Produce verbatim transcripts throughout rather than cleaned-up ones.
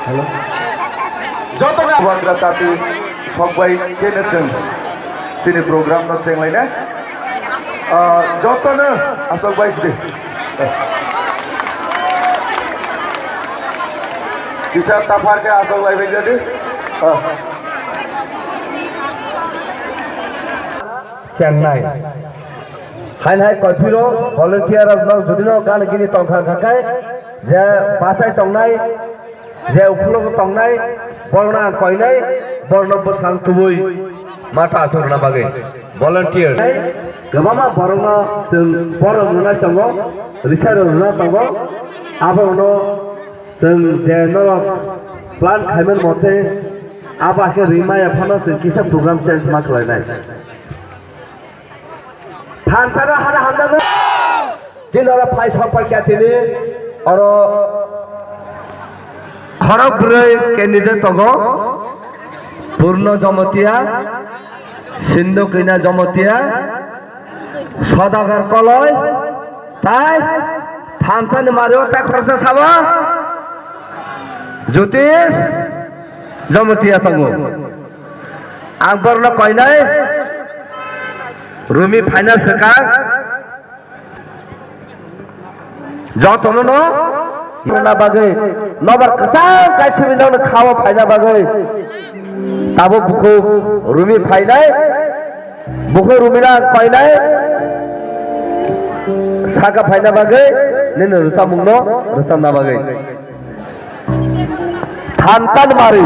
Hello. Jotono Bubagra chati sokbai khe nwswng chini program no chenglainai. Ah, jotono asokbai sidi. Kisa taphar khe asoklaibai jadi. Ah. Chengnai. Hain hai kophiro volunteer rok no jodi no gana gini tongkha kha khe je bachai tongnai, je ukhulok tongnai, borno ang koinai, borno bwskang tubui mata achuk rwna bagwi volunteer. Kwbangma borok no chwng borok rwnai tongo, risa rok rwna tongo, abo no chwng je norok plan khaimani mote abo khe rimaya phano chwng kisa program change ma khlainai. Thansa no hana hamjak no. Chini oro phai sok pai kya tini oro khorok bwrwi candidate tongo. Purno Jomotia, Sindhu Kanya Jomotia, Sodagar Koloi, tai thansa ni mario tai khoroksa sabo Jyotish Jomotia tongo. Ang borno koinai Rumi phaina swkang jotono no rwna bagwi nobar kwchang kaisa bini nokni khao phaina bagwi tabuk bukhuk Rumi phainai, bukhuk Rumi no ang koinai saka phaina bagwi nini rwchapmung no rwchapna bagwi. Thansa ni mari,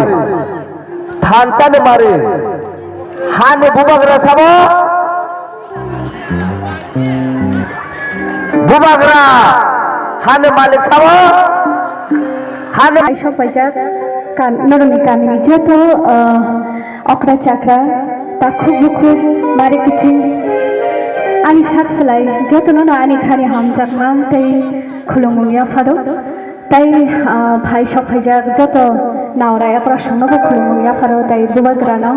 thansa ni mari, hani bubagra sabo, bubagra, hani malik sabo, hani. Aisok paijak, kam-, norokni kamini joto, ah, okra chakra, takhuk bukhuk, mari kiching, ani sak salai, jotono no ani khani hamjakma tei khulumung yapharo. Tai, ah, phai sok phaijak joto naorai okra songno bo khulumung yapharo tai bubagrano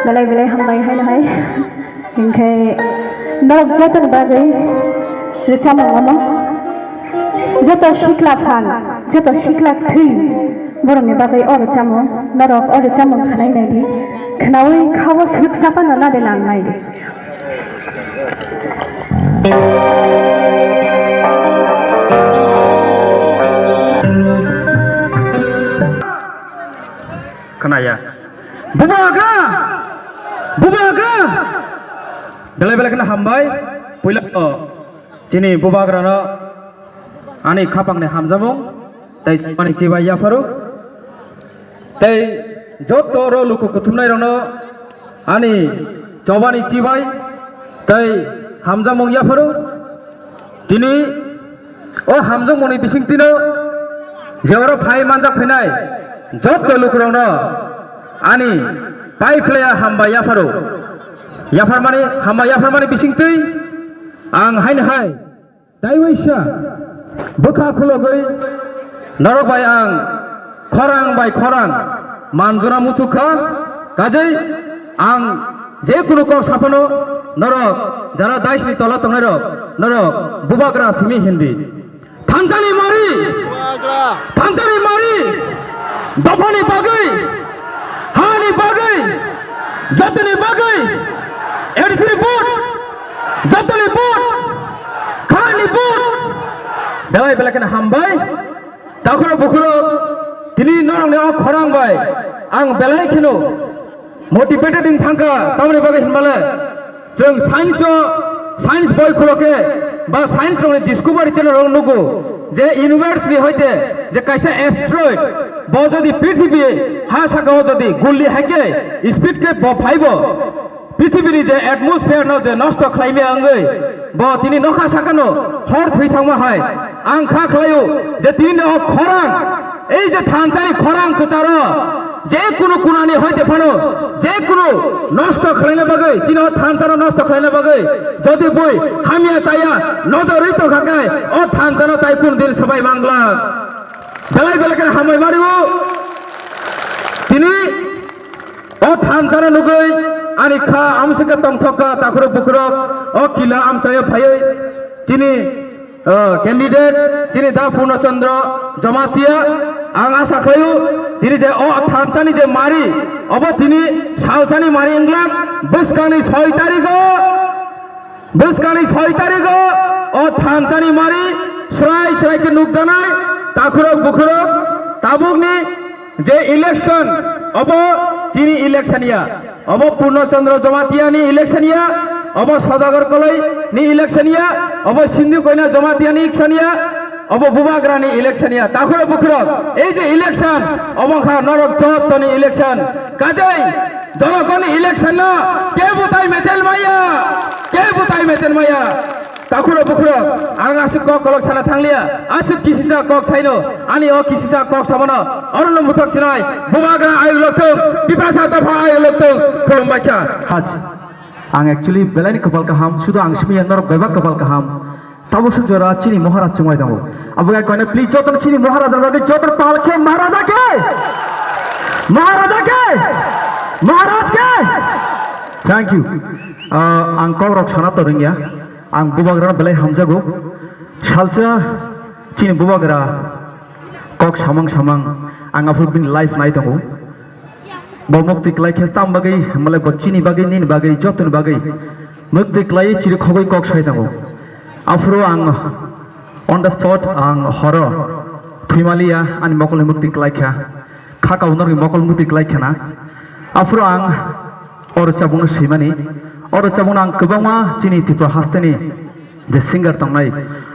belai belai hambai haino hai. Hinkhe norok jotoni bagwi rwchapmung omo. Joto sikla phan, joto sikla thwi borokni bagwi o rwchapmung, norok o rwchapmung khwnai naidi. Khwnaui khao swrwksa phano nade nang naidi. Khwnaya. Bubagra! Bubagra! Belai belai kheno hambai. Puila, o, chini bubagrano ani khapangni hamjamung tei ani chibai yapharo. Tei joto oro luku kuthumnairokno ani chobani chibai tei hamjakmung yapharo. Tini o hamjakmungni bisingtwino je oro phai manjak phainai joto lukurokno ani pai phlaiya hambai yapharo. Yapharmani, hambai yapharmani bisingtwi ang haino hai. Tei waisa bwkha khulogwi norok bai ang khorang bai khorang manjuna muchuk kha, kajei ang Je kunu kok saphano norok jara daisni tola tongnairok norok bubagra simi hindi. Thanchani mari! Thanchani mari! Dophani bagwi! Hani bagwi! Jotoni bagwi! A D C ni vote! Jotoni vote! Khani vote! Belai belai kheno hambai. Takhuro bukhuro tini norokni o khorang bai ang belai kheno motivated wng thangkha, tamoni bagwi hinmale chwng science o, science boi khulo khe ba science rokni discovery channel rok nugo je universe ni hoite je kaisa asteroid bo jodi prithibi ha saka o jodi gulli haikhe speed khe bo phaibo. Pithibini je atmosphere no je nosto khlaimaya wngwi bo tini nokha sakano hor thwi thangma hai ang kha khlaio je tini no khorang, ei je thanchani khorang kwcharo je kunu kunani hoite phano je kunu nosto khlaina bagwi chini o thanchano nosto khlaina bagwi jodi bui hamya chaya nojorwi tongkha khe o thanchano tai kunu din swbai mangla belai belai khe hambai mario tini. O thanchano nugwi ani kha amsike tongthok kha takhurok bukhurok o kila amchaio phaiwi chini, o, candidate chini da Purno Chandra Jamatia ang asa khlaio tini je o thanchani je mari obo tini salsani mari wngglak bwskangni soi tarigo. Bwskangni soi tarigo o thanchani mari srai srai khe nukjanai takhurok bukhurok tabukni je election obo chini election ya, obo Purno Chandra Jamatia ni election ya, obo Sodagar Koloi ni election ya, obo Sindhu Koina Jamatia ni election ya. Obo bubagrani election ya, takhurok bukhurok, ei je election, obo wngkha norok jottoni election, kajai jonogonni election no kebo tai mechel maya, kebo tai mechel maya. Takhurok bukhurok, ang aswk kok kolok sana thangliya, aswk kisisa kok saino, ani o kisisa kok samono, orono muthok sinai, bubagra ayuk lokthung, Tiprasa dopha ayuk lokthung, khulumbai kha. Haj, ang actually belaini kwpal kaham, sudu ang simi norok bebak kwpal kaham. Tabuk suk jora chini Maharaj chumai tongo. Abo gai koine please jotono chini Maharaj rok jotono pal khe Maharaja khe. Maharaja khe. Maharaj khe. Thank you. Ah, ang kok rok sana to ringya. Ang bubagra belai hamjago. Salsa chini bubagra kok samang samang ang aphuru bini life nai tongo. Bo mukti klai khe tam bagwi, himlai bo chini bagwi, nini bagwi, jotoni bagwi mukti klai chiri khogwi kok sai tongo. Aphuru ang on the spot ang horo thwimaliya ani mokolni mukti klai kha, kha kaunarni mokol mukti klai khana. Aphuru ang o rwchapmungno swimani, o rwchapmungno ang kwbangma chini Tripura hasteni je singer tongnai,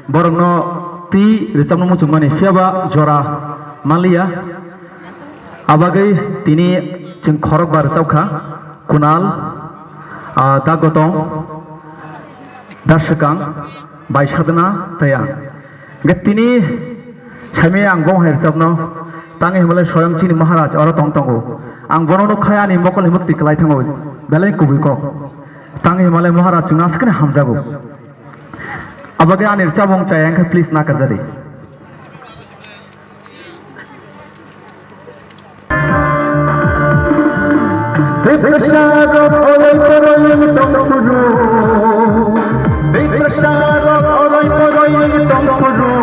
borokno twi rwchapna muchungmani, phiyaba jora manliya. Abagwi tini chwng khorokba rwchapkha, Kunal, ah, Da Gotom, Da Swkang, bai Sadhna tei ang. Hwnkhe tini saimaya ang bo hai rwchapno, tangwi hwnbahle soyang chini Maharaj oro tong tongo. Ang bono nukha ani mokol himuk twi kwlai thango, belai kubui kok. Tangwi hwnbahle Maharaj chwngno aswkno hamjago. Abagwi ani rwchapmung chaya wngkha, please nakarjadi. Tiprasa rok oroi poroi wng tong phuru. Tiprasa rok oroi poroi wng tong phuru.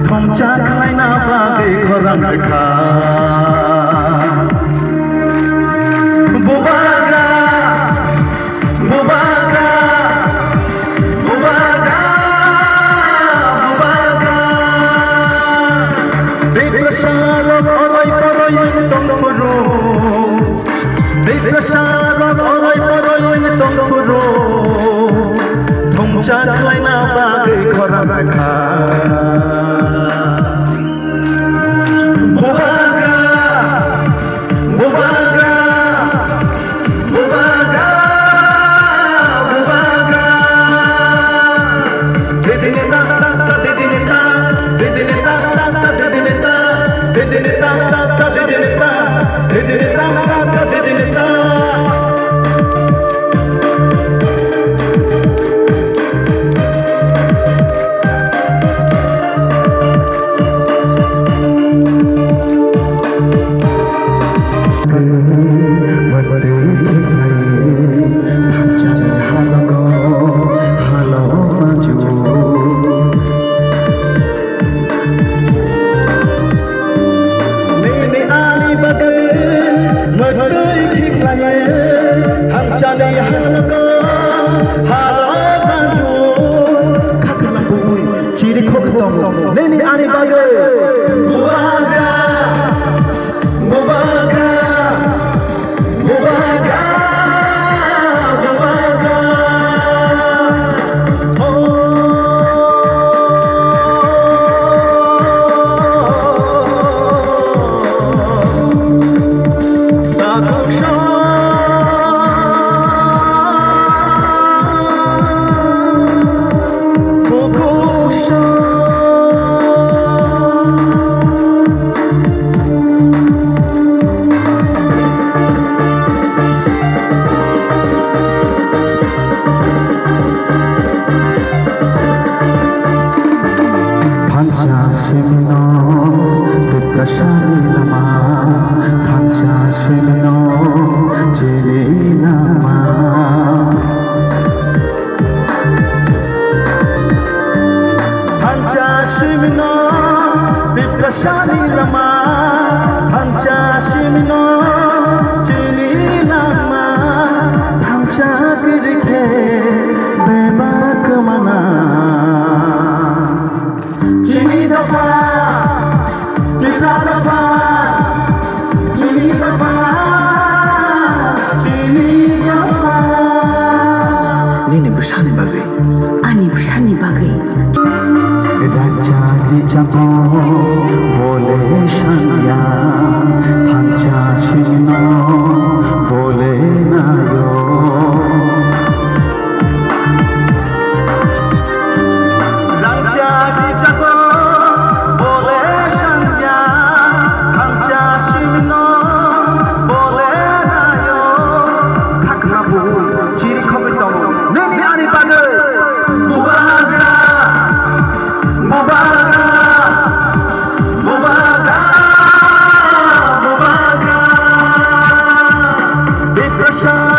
Thumcha khlaina bagwi khorang rwkha. Bubagra. Bubagra, bubagra, bubagra. Tiprasa rok oroi poroi wng tong phuru. Tiprasa rok oroi poroi wng tong phuru. Thumcha khlaina bagwi khorang rwkha. Bubagra, bubagra, bubagra, bubagra. Didini ta ta ta, didini ta, didini ta ta ta, didini ta, didini ta ta ta, didini ta, didini ta ta ta, didini ta. Chani halaka, halaka ju, khakla bui, chiri khok tong, nini ani bagwi. Bubagra, bubagra, bubagra, bubagra. Oh. Thansa simino tiprasani lama, thansa simino chini lama. Thansa simino tiprasani lama, thansa simino chini lama, thansa kirikhe beba kemana. Chini dopha, Tipra dopha, chini dopha, chini dopha. Nini bwsani bagwi. Ani bwsani bagwi. Racha ri chapao bole sanya, thansa sino bole nayo. Rangchak ri chakao bole sangya, thangcha simino bole nayo. Khakla bui chiri khogwi tongo nini ani bagwi. Bubagra, bubagra, bubagra, bubagra. Depression.